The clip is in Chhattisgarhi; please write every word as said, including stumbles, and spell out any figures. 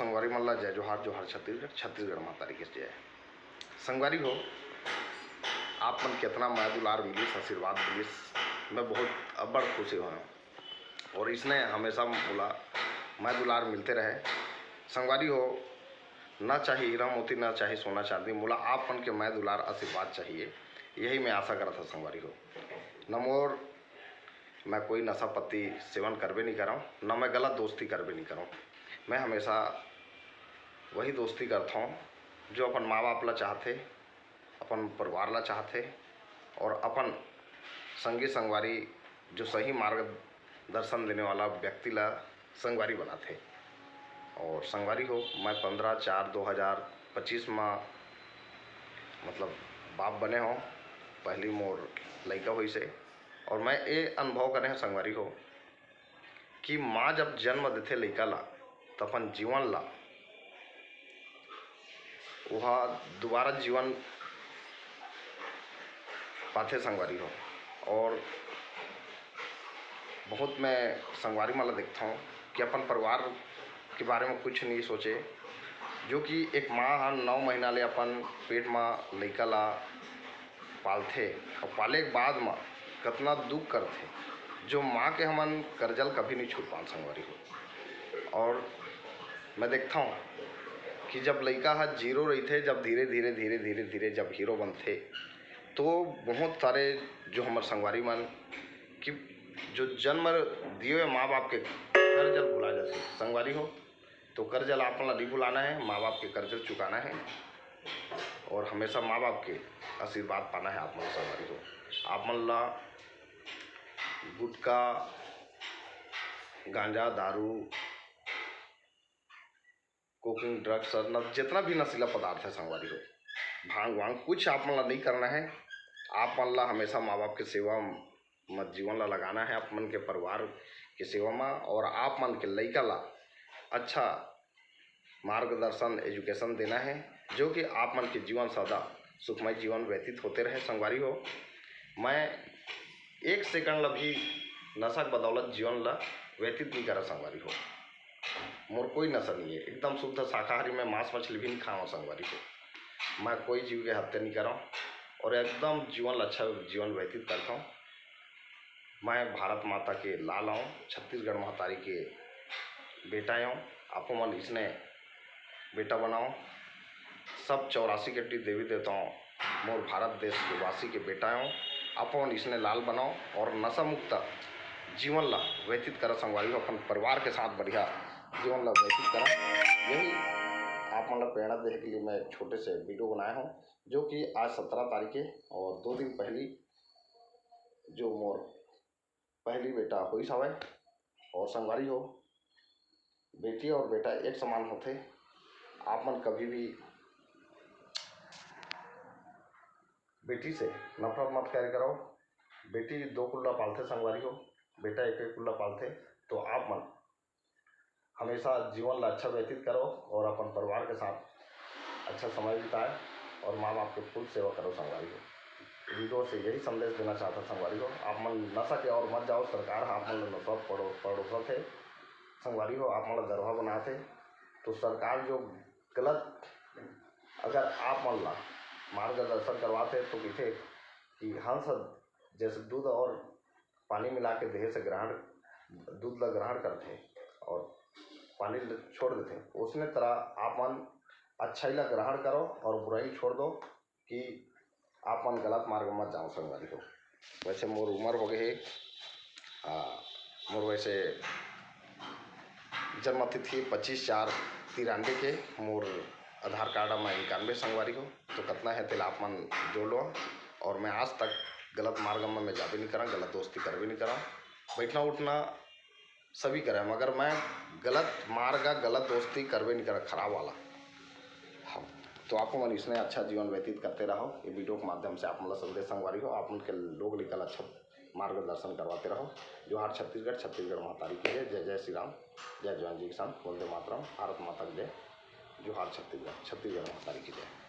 संगवारी मन ला जय जोहार, जोहार छत्तीसगढ़, छत्तीसगढ़ महतारी के जय। संगवारी हो, आप मन के अतना मया दुलार मिलिस, आशीर्वाद मिलिस, मैं बहुत अब्बड़ खुशी हों। और इसने हमेशा मोला मया दुलार मिलते रहे। संगवारी हो, ना चाही हीरा मोती, ना चाही सोना चांदी, मोला आप मन के मया दुलार आशीर्वाद चाहिए, यही मैं आशा करत हूँ संगवारी हो। न मोर मैं कोई नशा पत्ती सेवन करबे नहीं करौं, न मैं गलत दोस्ती करबे नहीं करौं। मैं हमेशा वही दोस्ती करथौं जो अपन माँ बाप ला चाहथे, अपन परिवार ला चाहथे और अपन संगी संगवारी जो सही मार्गदर्शन देने वाला व्यक्ति ला संगवारी बनाथे। और संगवारी हो, मैं पंद्रह चार दो हज़ार पच्चीस मा मतलब बाप बने हों, पहली मोर लइका होइसे। और मैं ये अनुभव करे हों संगवारी हो कि माँ जब जन्म देथे लइका ला, त अपन जीवन ला ओहा दोबारा जीवन पाथे संगवारी हो। और बहुत मैं संगवारी मन ला देखथौं कि अपन परिवार के बारे में कुछ नहीं सोचे, जो कि एक माँ ह नौ महीना ले अपन पेट म लइका ला पालथे और पाले के बाद म कतना दुख करथे, जो माँ के हमन करजल कभी नहीं छूट पान संगवारी हो। और मैं देखथौं कि जब लइका ह जीरो रहिथे, जब धीरे धीरे धीरे धीरे धीरे जब हीरो बनथे, तो बहुत सारे जो हमर संगवारी मन कि जो जन्म दिए हुए माँ बाप के कर्ज ल भुला जाथे संगवारी हो। तो कर्ज ल आप मन ला नहीं भुलाना है, माँ बाप के कर्ज ल चुकाना है और हमेशा माँ बाप के आशीर्वाद पाना है आप मन संगवारी हो। आप मन ला गुटखा, गांजा, दारू, कोकिंग, ड्रग्स और न, जितना भी नशीला पदार्थ है संगवारी हो, भांग वांग, कुछ आप मन ला नहीं करना है। आप मन ला हमेशा माँ बाप के सेवा म जीवन ला लगाना है, आप मन के परिवार के सेवा म, और आप मन के लइका ला अच्छा मार्गदर्शन, एजुकेशन देना है, जो कि आप मन के जीवन सदा सुखमय जीवन व्यतीत होते रहे संगवारी हो। मैं एक सेकंड ला भी नशा के बदौलत जीवन ला व्यतीत नहीं करा संगवारी हो। मोर कोई नशा नहीं है, एकदम शुद्ध शाकाहारी, मैं मांस मछली भी नहीं खावा संगवारी हो। मैं कोई जीव के हत्या नहीं करा और एकदम जीवन ला अच्छा जीवन व्यतीत करता हूँ। मैं भारत माता के लाल आऊँ, छत्तीसगढ़ महतारी के बेटा आऊँ। आपो मन इसने बेटा बनाओ। सब चौरासी कोटि देवी देवताओं, मोर भारत देश के वासी के बेटा आऊँ। आपो मन इसने लाल बनाओ और नशा मुक्त जीवन ला व्यतीत करा संगवारी हो, अपन परिवार के साथ बढ़िया जीवन ला व्यतीत करा। यही आप मन ला प्रेरणा देने के लिए मैं एक छोटे से वीडियो बनाया हूँ, जो कि आज सत्रह तारीख है और दो दिन पहली जो मोर पहली बेटा होइस हवय। और संगवारी हो, बेटी और बेटा एक समान होथे। आप मन कभी भी बेटी से नफरत मत करे करो। बेटी दो कुल्ला पालथे संगवारी हो, बेटा एक एक कुल्ला पालथे। तो आप मन हमेशा जीवन ला अच्छा व्यतीत करो और अपन परिवार के साथ अच्छा समय बिताए और माँ बाप के फुल सेवा करो संगवारी हो। वीडियो से यही संदेश देना चाहता संगवारी हो, आप मन नशा के और मत जाओ। सरकार ह आप मन ला नशा परो-, परोसत हे संगवारी हो, आप मन ला दरवा बनात हे। तो सरकार जो गलत अगर आप मन ला मार्गदर्शन करवात हे तो कहिथे कि हंस जैसे दूध और पानी मिला के देहे से ग्रहण, दूध ला ग्रहण करथे और पानी ल छोड़ देथे, उसने तरह आप मन अच्छाई ला ग्रहण करो और बुराई छोड़ दो कि आप मन गलत मार्ग मत जाओ संगवारी हो। वैसे मोर उम्र हो गए हे, आ, मोर वैसे जन्म तिथि पच्चीस चार तिरानवे के, मोर आधार कार्ड म इक्यानवे संगवारी हो, तो कतना है तेला आप मन जोड़ लो। और मैं आज तक गलत मार्ग में मैं जाबे नहीं करा, गलत दोस्ती करबे नहीं करा, बैठना उठना सभी करा, मगर मैं गलत मार्ग, गलत दोस्ती करबे नहीं करा, खराब वाला। हाँ, तो आप मन इसने अच्छा जीवन व्यतीत करते रहो। ये वीडियो के माध्यम से आप मन ला संदेश संगवारी हो, आप मन के लोग निकल अच्छा मार्गदर्शन करवाते रहो। जोहार छत्तीसगढ़, छत्तीसगढ़ महतारी की जय, जय जय श्री राम, जय जवान जी किसान, वंदे मातरम, भारत माता की जय, जोहार छत्तीसगढ़, छत्तीसगढ़ महतारी की जय।